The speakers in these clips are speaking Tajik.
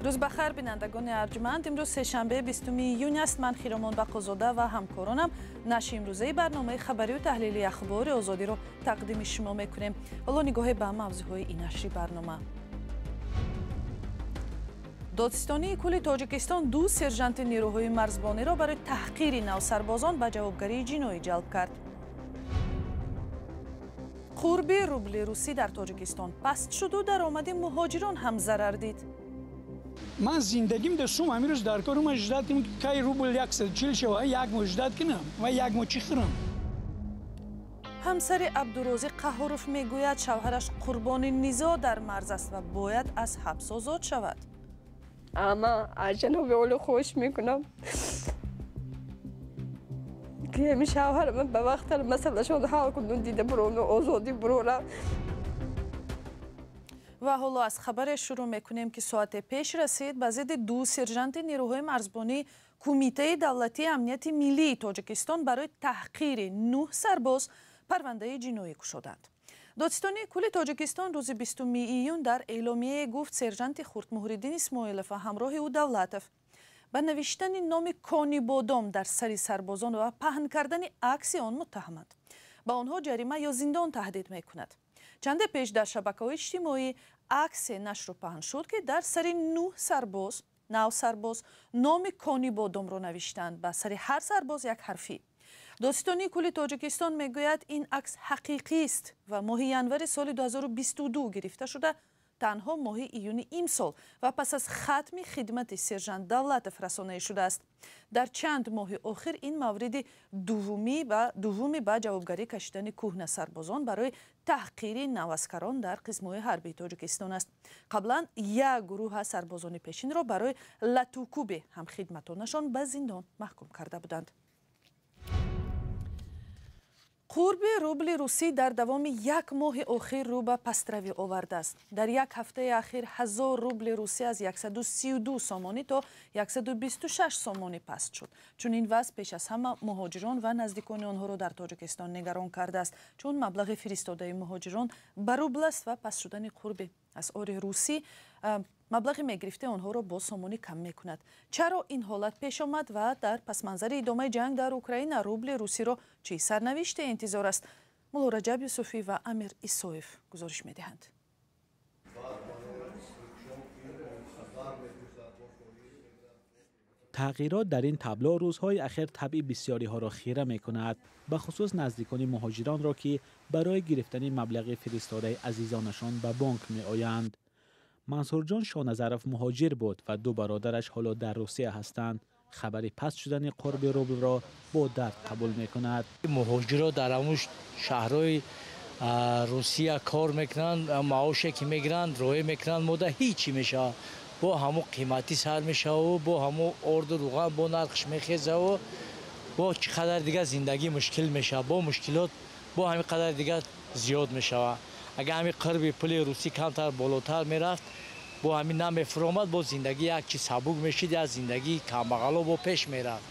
Рӯз ба хайр, бинандагони арҷманд. Имрӯз сешанбе, 20 июн аст. Ман Хиромон Бақозода ва ҳамкоронам нашри имрӯзаи барномаи хабарию таҳлили Ахбори Озодиро тақдими шумо мекунем. Ҳоло нигоҳе ба мавзӯъҳои ин нашри барнома. Додситонии кулли Тоҷикистон ду сержанти нерӯҳои марзбониро барои таҳқири навсарбозон ба ҷавобгарии ҷиноӣ ҷалб кард. Қурби рубли русӣ дар Тоҷикистон паст шуду даромади муҳоҷирон ҳам зарар дид. Ман зиндагим дар сум ҳамин рӯз дар кор ман ждать кунам, кай рубл 140 шава, як моҳ ждать кунам ва як моҳ чӣ хӯрам. Ҳамсари Абдурозиқ Қаҳҳоров мегӯяд, шавҳараш қурбони низоъ дар марз аст ва бояд аз ҳабс озод шавад. Ама аз ҷаноби олӣ хоҳиш мекунам, ки ҳамин шавҳарам ба вақт масъалашон ҳал кунам, дида бурону озодӣ бурорам. Ва ҳоло аз хабаре шурӯъ мекунем, ки соате пеш расид. Ба зидди ду сержанти нерӯҳои марзбонии Кумитаи давлатии амнияти миллии Тоҷикистон барои таҳқири нӯҳ сарбоз парвандаи ҷиноӣ кушоданд. Додситонии кулли Тоҷикистон рӯзи 20 июн дар эъломияе гуфт, сержанти хурд Муҳриддин Исмоилов ва ҳамроҳи ӯ Давлатов ба навиштани номи Конибодом дар сари сарбозон ва паҳн кардани акси он муттаҳаманд. Ба онҳо ҷарима ё зиндон таҳдид мекунад. Чанде пеш дар шабакаҳои иҷтимоӣ аксе нашру паҳн шуд, ки дар сари нӯҳ сарбоз навсарбоз номи Конибодомро навиштанд, ба сари ҳар сарбоз як ҳарфӣ. Додситонии кулли Тоҷикистон мегӯяд, ин акс ҳақиқист ва моҳи январи соли 2022 гирифта шуда, танҳо моҳи июни имсол ва пас аз хатми хидмати сержант Давлатов расонаӣ шудааст. Дар чанд моҳи охир ин мавриди дуввуми ба ҷавобгарӣ кашидани кӯҳна сарбозон барои таҳқири наваскарон дар қисмҳои ҳарбии Тоҷикистон аст. Қаблан як гурӯҳ аз сарбозони пешинро барои латукӯби ҳамхидматонашон ба зиндон маҳкум карда буданд. Қурби рубли русӣ дар давоми як моҳи охир рӯ ба пастравӣ овардааст. Дар як ҳафтаи ахир 1000 рубли русӣ аз 132 сомонӣ то 126 сомонӣ паст шуд. Чунин вазъ пеш аз ҳама муҳоҷирон ва наздикони онҳоро дар Тоҷикистон нигарон кардааст, чун маблағи фиристодаи муҳоҷирон ба рубл аст ва паст шудани қурби асъори русӣ маблағи мегирифтаи онҳоро бо сомонӣ кам мекунад. Чаро ин ҳолат пеш омад ва дар пасманзари идомаи ҷанг дар Украина рубли русиро чӣ сарнавиште интизор аст? Мулло Раҷаб Юсуфӣ ва Амир Исоев гузориш медиҳанд. Тағйирот дар ин табло рӯзҳои ахир табъи бисёриҳоро хира мекунад, ба хусус наздикони муҳоҷиронро, ки барои гирифтани маблағи фиристодаи азизонашон ба бонк меоянд. Мансурҷон Шоназаров муҳоҷир буд ва ду бародараш ҳоло дар Русия ҳастанд. Хабари паст шудани қурби рублро бо дард қабул мекунад. Муҳоҷиро дар ҳамун шаҳрҳои Русия кор мекунанд, маоше ки мегиранд, роя мекунанд, мода ҳичи мешавад. Бо ҳамун қиматӣ сар мешаву бо ҳамун орду руған бо нархш мехезаву бо чӣ қадар дигар зиндагӣ мушкил мешавад, бо мушкилот бо ҳамин қадар дигар зиёд мешавад. Агар ҳамин қурби пули русӣ камтар болотар мерафт, бо ҳамин намефуромад, бо зиндагӣ як чиз сабук мешид, як зиндагии камбағало бо пеш мерафт.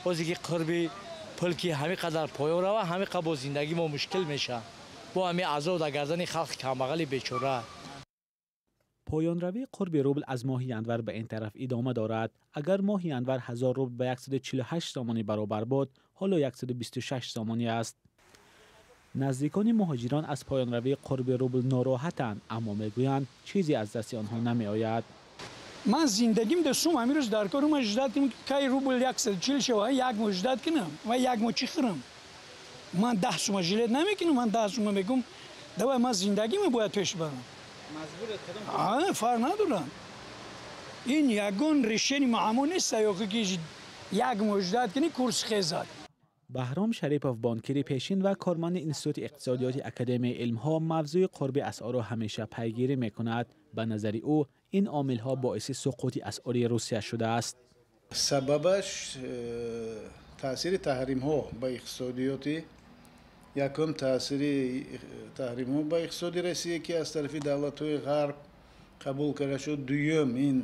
Бозе ки қурби пул ки ҳамин қадар поён равад, ҳамин қадр бо зиндагӣ мо мушкил мешавад. Бо ҳамин азоб дар гардани халқи камбағали бечора. Поёнравии қурби рубл аз моҳи январ ба ин тараф идома дорад. Агар моҳи январ 1000 рубл ба 148 сомонӣ баробар буд, ҳоло 126 сомонӣ аст. Наздикони муҳоҷирон аз поёнравии қурби рубл нороҳатанд, аммо мегӯянд, чизе аз дасти онҳо намеояд. Ман зиндагим дар сум ҳамин рӯз дар кор ман ждать кунам, кай рубл 140 шава, як моҳ ждать кунам ва як моҳ чӣ хӯрам? Ман 10 сума жилет намекунам, ман 10 сума мегӯм, давай ман зиндагима бояд пеш барам. Фарқ надорам. Ин ягон решени маъмул нест, ки як моҳ ждать кунӣ, курс хезад. Баҳром Шарипов, бонкири пешин ва корманди Институти иқтисодиёти Академияи илмҳо, мавзӯи қурби асъорро ҳамеша пайгирӣ мекунад. Ба назари ӯ ин омилҳо боиси суқути асъори Русия шудааст. Сабабаш таъсири таҳримҳо ба иқтисодиёти, якум таъсири таҳримҳо ба иқтисоди Россия, ки аз тарафи давлатҳои ғарб қабул карда шуд. Дуюм ин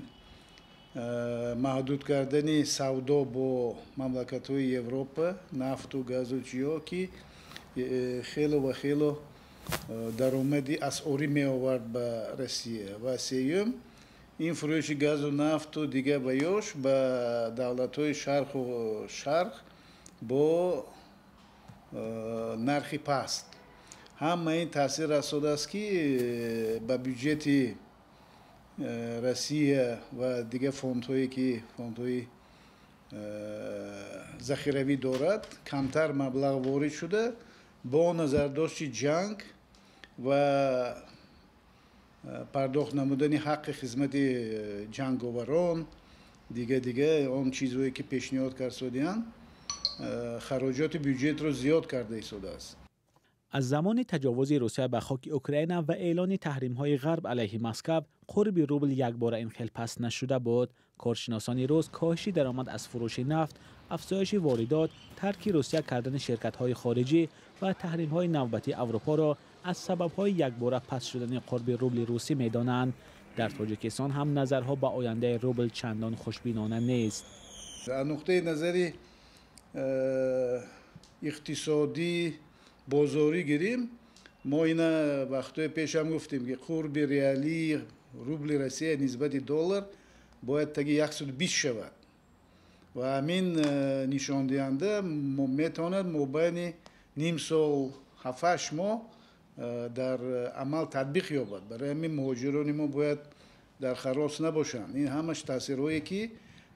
маҳдуд кардани савдо бо мамлакатҳои Европа, нафту газу чиё, ки хело ва хело даромади асъорӣ меовард ба Россия. Ва сеюм Ин фурӯши газу нафту дига ба ёш ба давлатҳои шарқу шарқ бо нархи паст. Ҳама ин таъсир расодааст, ки ба бюҷети Россия ва дигар фондҳое, ки фондҳои захиравӣ дорад, камтар маблағ ворид шуда, бо назардошти ҷанг ва пардохт намудани ҳаққи хизмати ҷанговарон, дига дига он чизҳое, ки пешниҳод кардсодианд, хароҷоти бюҷетро зиёд карда истодааст. Аз замони таҷовузи Русия ба хоки Украина ва эълони таҳримҳои Ғарб алайҳи Москав қурби рубл якбора ин хел паст нашуда буд. Коршиносони рус коҳиши даромад аз фурӯши нафт, афзоиши воридот, тарки Русия кардани ширкатҳои хориҷӣ ва таҳримҳои навбатии Аврупоро аз сабабҳои якбора паст шудани қурби рубли русӣ медонанд. Дар Тоҷикистон ҳам назарҳо ба ояндаи рубл чандон хушбинона нест. Аз нуқтаи назари иқтисодӣ бозорӣ гирим, мо ина вақтҳои пешам гуфтем, ки қурби реалии рубли Россия нисбати доллар бояд таги 120 шавад ва ҳамин нишондиҳанда метавонад мобайни ним сол, 7-8 моҳ дар амал татбиқ ёбад. Барои ҳамин муҳоҷирони мо бояд дар ҳарос набошанд. Ин ҳамаш таъсирҳое, ки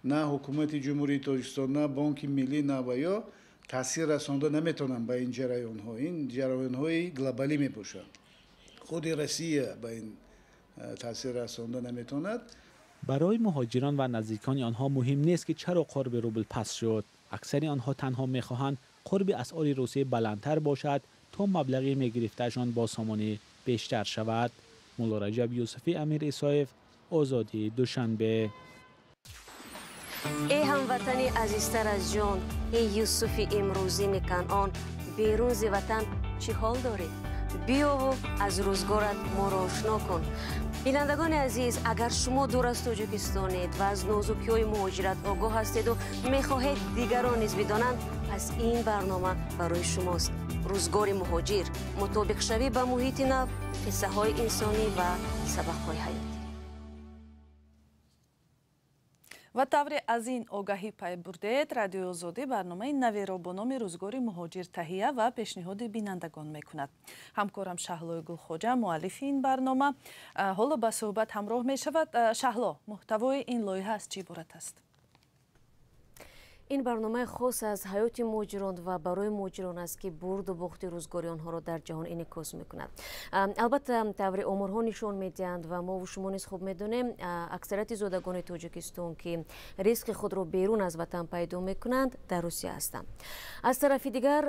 на ҳукумати Ҷумҳурии Тоҷикистон, на Бонки Миллӣ, на ваё таъсир расонда наметавонанд ба ин ҷараёнҳо. Ин ҷараёнҳои глобалӣ мебошанд. Худи Россия ба ин таъсир расонда наметавонад. Барои муҳоҷирон ва наздикони онҳо муҳим нест, ки чаро қурби рубл паст шуд. Аксари онҳо танҳо мехоҳанд қурби асъори русӣ баландтар бошад, то маблағи мегирифтаашон бо сомонӣ бештар шавад. Мулло Раҷаб Юсуфӣ, Амир Исоев, Озодӣ, Душанбе. Эй ҳамватани азизтар аз ҷон, эй Юсуфи имрӯзини Канъон, берун зи ватан чӣ ҳол дорӣ? Биёву аз рӯзгорат моро ошно кун. Бинандагони азиз, агар шумо дур аз Тоҷикистонед ва аз нозукиҳои муҳоҷират огоҳ ҳастеду мехоҳед дигарон низ бидонанд, пас ин барнома барои шумост. Рӯзгори муҳоҷир, мутобиқшавӣ ба муҳити нав, қиссаҳои инсонӣ ва сабақҳои ҳаёт. Ва тавре аз ин огаҳӣ пай бурдед, Радиои Озодӣ барномаи наверо бо номи Рӯзгори муҳоҷир таҳия ва пешниҳоди бинандагон мекунад. Ҳамкорам Шаҳлои Гулхоҷа, муаллифи ин барнома, ҳоло ба суҳбат ҳамроҳ мешавад. Шаҳло, муҳтавои ин лоиҳа аз чӣ иборат аст? Ин барномаи хос аз ҳаёти муҳоҷирон ва барои муҳоҷирон аст, ки бурду бохти рӯзгори онҳоро дар ҷаҳон инъикос мекунад. Албатта, таври оморҳо нишон медиҳанд ва мову шумо низ хуб медонем, аксарияти зодагони Тоҷикистон, ки ризқи худро берун аз ватан пайдо мекунанд, дар Русия ҳастанд. Аз тарафи дигар,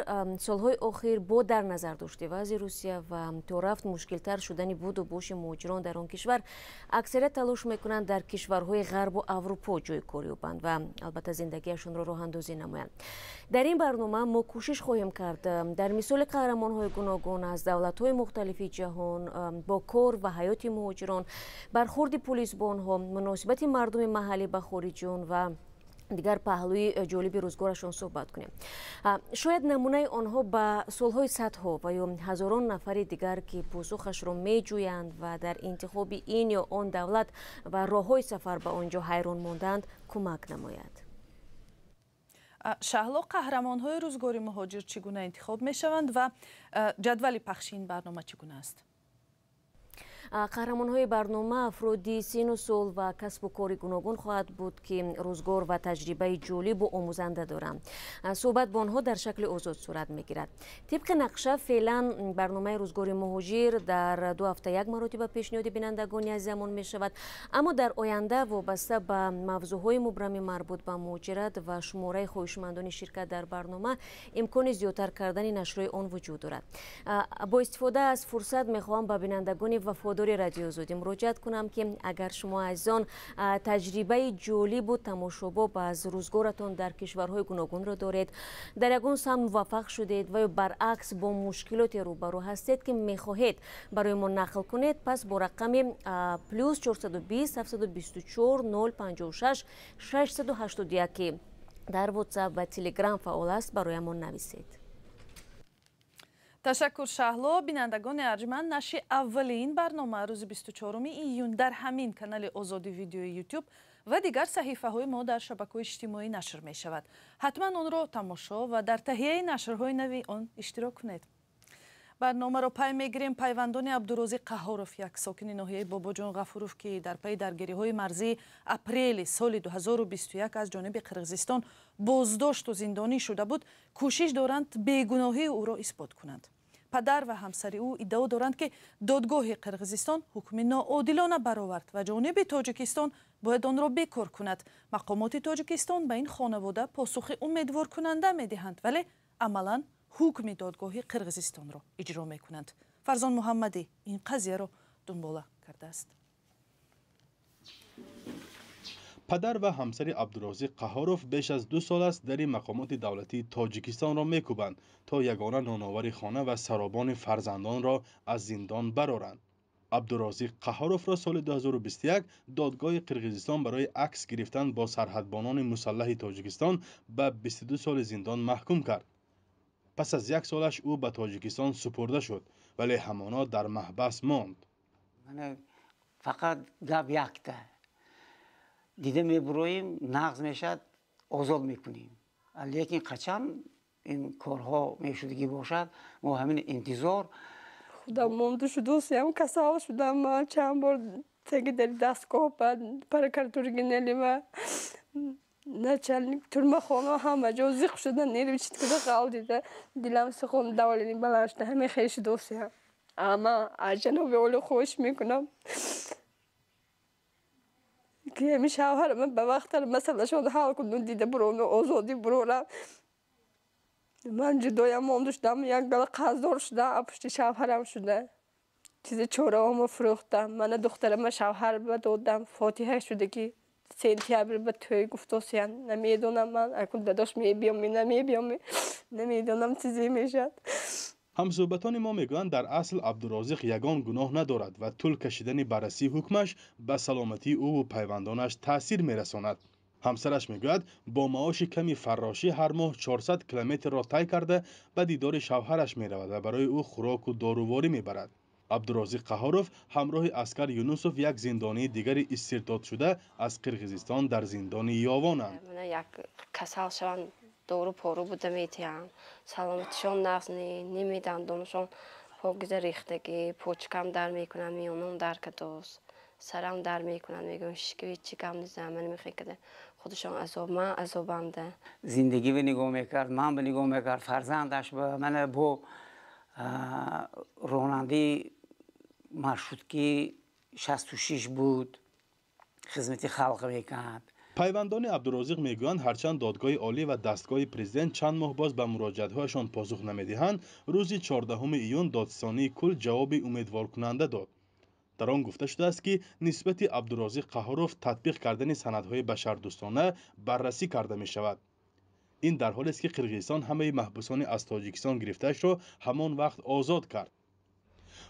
солҳои охир бо дар назар дошти вазъи Русия ва то рафт мушкилтар шудани буду боши муҳоҷирон дар он кишвар, аксарият талош мекунанд дар кишварҳои Ғарбу Аврупо ҷои кор ёбанд ва албатта зиндагиашонро роҳандозӣ намоянд. Дар ин барнома мо кӯшиш хоҳем кард дар мисоли қаҳрамонҳои гуногун аз давлатҳои мухталифи ҷаҳон бо кор ва ҳаёти муҳоҷирон, бархурди пулис бо онҳо, муносибати мардуми маҳаллӣ ба хориҷиён ва дигар паҳлӯи ҷолиби рӯзгорашон суҳбат кунем. Шояд намунаи онҳо ба солҳои садҳо ва ё ҳазорон нафари дигар, ки посухашро меҷӯянд ва дар интихоби ин ё он давлат ва роҳҳои сафар ба он ҷо ҳайрон мондаанд, кӯмак намояд. Шаҳло, қаҳрамонҳои рӯзгори муҳоҷир чӣ гуна интихоб мешаванд ва ҷадвали пахши ин барнома чӣ гуна аст? Қаҳрамонҳои барнома афроди сину сол ва касбу кори гуногун хоҳад буд, ки рӯзгор ва таҷрибаи ҷолибу омӯзанда доранд. Суҳбат бо онҳо дар шакли озод сурат мегирад. Тибқи нақша, феълан барномаи Рӯзгори муҳоҷир дар 2 ҳафта як маротиба пешниҳоди бинандагони азизамон мешавад, аммо дар оянда вобаста ба мавзӯъҳои мубрами марбут ба муҳоҷират ва шумораи хоҳишмандони ширкат дар барнома имкони зиёдтар кардани нашрҳои он вуҷуд дорад. Бо истифода аз фурсат мехоҳам ба бинандагони вафодори Радиои Озодӣ муроҷиат кунам, ки агар шумо азизон таҷрибаи ҷолибу тамошобоб аз рӯзгоратон дар кишварҳои гуногунро доред, дар ягон самт муваффақ шудед ва ё баръакс бо мушкилоте рӯбарӯ ҳастед, ки мехоҳед барои мо нақл кунед, пас бо рақами плюс 420 724 056 681, ки дар WhatsApp ва Telegram фаъол аст, бароямон нависед. Ташаккур, Шаҳло. Бинандагони арҷманд, нашри аввали ин барнома рӯзи 24 июн дар ҳамин канали Озодӣ видеои Ютуб ва дигар саҳифаҳои мо дар шабакаҳои иҷтимоӣ нашр мешавад. Ҳатман онро тамошо ва дар таҳияи нашрҳои нави он иштирок кунед. Барномаро пай мегирем. Пайвандони Абдурозиқ Қаҳоров, як сокини ноҳияи Бобоҷон Ғафуров, ки дар пайи даргириҳои марзии апрели соли 2021 аз ҷониби Қирғизистон боздошту зиндонӣ шуда буд, кӯшиш доранд бегуноҳии ӯро исбот кунанд. Падар ва ҳамсари ӯ иддао доранд, ки додгоҳи Қирғизистон ҳукми ноодилона баровард ва ҷониби Тоҷикистон бояд онро бекор кунад. Мақомоти Тоҷикистон ба ин хонавода посухи умедворкунанда медиҳанд, вале амалан ҳукми додгоҳи Қирғизистонро иҷро мекунанд. Фарзон Муҳаммадӣ ин қазияро дунбола кардааст. Падар ва ҳамсари Абдурозиқ Қаҳоров беш аз 2 сол аст дари мақомоти давлатии Тоҷикистонро мекӯбанд, то ягона ноновари хона ва саробони фарзандонро аз зиндон бароранд. Абдурозиқ Қаҳоровро соли 2021 додгоҳи Қирғизистон барои акс гирифтан бо сарҳадбонони мусаллаҳи Тоҷикистон ба 22 соли зиндон маҳкум кард. Пас аз як солаш ӯ ба Тоҷикистон супурда шуд, вале ҳамоно дар маҳбас монд. Фақат гап якта. Дида мебуроем, нағз мешад, озод мекунем. Лекин қачан ин корҳо мешудагӣ бошад, мо ҳамин интизор. Худам монду шудусям, касал шудам, ман чанд бор теги дари дастгоҳ ба прокуратура генералива начальник турмахона ҳама ҷо зиқ шуда, нервичит куда қал дида, дилам сихон, давление баланд шуда, ҳамин хел шудусям. Ама аз ҷаноби олӣ хоҳиш мекунам, ки ҳамин шавҳарама ба вақт масъалашон ҳал кунам, дида бурону озодӣ бурорам. Ман ҷудоям монду шудам, як гала қарздор шудам, пушти шавҳарам шуда. Чизи чораҳомо фурӯхтам, мана духтарама шавҳар ба додам, фотиҳа шуда ки сентябр ба тӯй гуфтосиян. Намедонам ман, акун дадош мебиём, намебиём, намедонам чизе мешавад. Ҳамсӯҳбатони мо мегӯянд, дар асл Абдурозиқ ягон гуноҳ надорад ва тӯл кашидани баррасии ҳукмаш ба саломатии ӯву пайвандонаш таъсир мерасонад. Ҳамсараш мегӯяд, бо маоши ками фаррошӣ ҳар моҳ 400 километрро тай карда ба дидори шавҳараш меравад ва барои ӯ хӯроку доруворӣ мебарад. Абдурозиқ Қаҳоров ҳамроҳи Аскар Юнусов, як зиндонии дигари истирдодшуда аз Қирғизистон, дар зиндони Ёвонанд. Як касал шаванд, дору пору буда метиҳанд, саломатишон нағз немедандонашон покиза рехтагӣ, почкам дар мекунанд, миёнам дар кадос, сарам дар мекунанд, мегӯям ҳички ҳичи гам низам, ман мехекада худашон азоб, ман азобамда. Зиндагӣ ба нигоҳ мекард, ман ба нигоҳ мекард, фарзандаш ба мана бо ронандаи маршрутки 66 буд, хизмати халқ мекард. Пайвандони Абдурозиқ мегӯянд, ҳарчанд додгоҳи олӣ ва дастгоҳи президент чанд моҳ боз ба муроҷиатҳояшон посух намедиҳанд, рӯзи 14 июн додситонии кул ҷавоби умедворкунанда дод. Дар он гуфта шудааст, ки нисбати Абдурозиқ Қаҳоров татбиқ кардани санадҳои башардӯстона баррасӣ карда мешавад. Ин дар ҳолест, ки Қирғизистон ҳамаи маҳбусони аз Тоҷикистон гирифтаашро ҳамон вақт озод кард.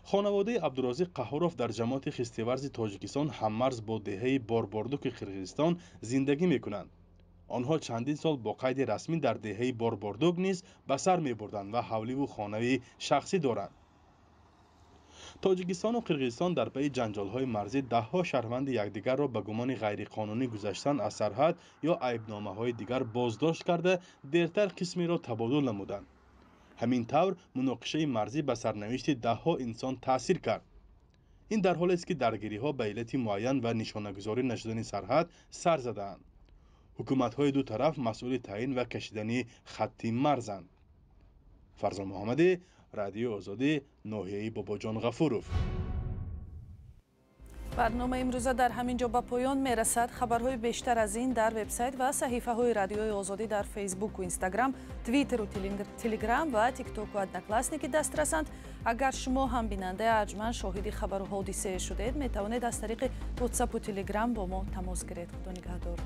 Хонаводаи Абдурозиқ Қаҳоров дар ҷамоати Хистеварзи Тоҷикистон ҳаммарз бо деҳаи Борбордуки Қирғизистон зиндагӣ мекунанд. Онҳо чандин сол бо қайди расмӣ дар деҳаи Борбордук низ ба сар мебурданд ва ҳавливу хонаи шахсӣ доранд. Тоҷикистону Қирғизистон дар пайи ҷанҷолҳои марзӣ даҳҳо шаҳрванди якдигарро ба гумони ғайриқонунӣ гузаштан аз сарҳад ё айбномаҳои дигар боздошт карда, дертар қисмеро табодул намуданд. Ҳамин тавр муноқишаи марзӣ ба сарнавишти даҳҳо инсон таъсир кард. Ин дар ҳолест, ки даргириҳо ба иллати муайян ва нишонагузорӣ нашудани сарҳад сар задаанд. Ҳукуматҳои ду тараф масъули таъин ва кашидани хатти марзанд. Фарзон Муҳаммадӣ, Радиои Озодӣ, ноҳияи Бобоҷон Ғафуров. Барномаи имрӯза дар ҳамин ҷо ба поён мерасад. Хабарҳои бештар аз ин дар вебсайт ва саҳифаҳои Радиои Озодӣ дар Фейсбуку Инстаграм, Твиттеру Телеграм ва Тиктоку Одноклассники дастрасанд. Агар шумо ҳам бинандаи арҷманд шоҳиди хабару ҳодисае шудед, метавонед аз тариқи Ватсапу Телеграм бо мо тамос гиред. Худо нигаҳдор.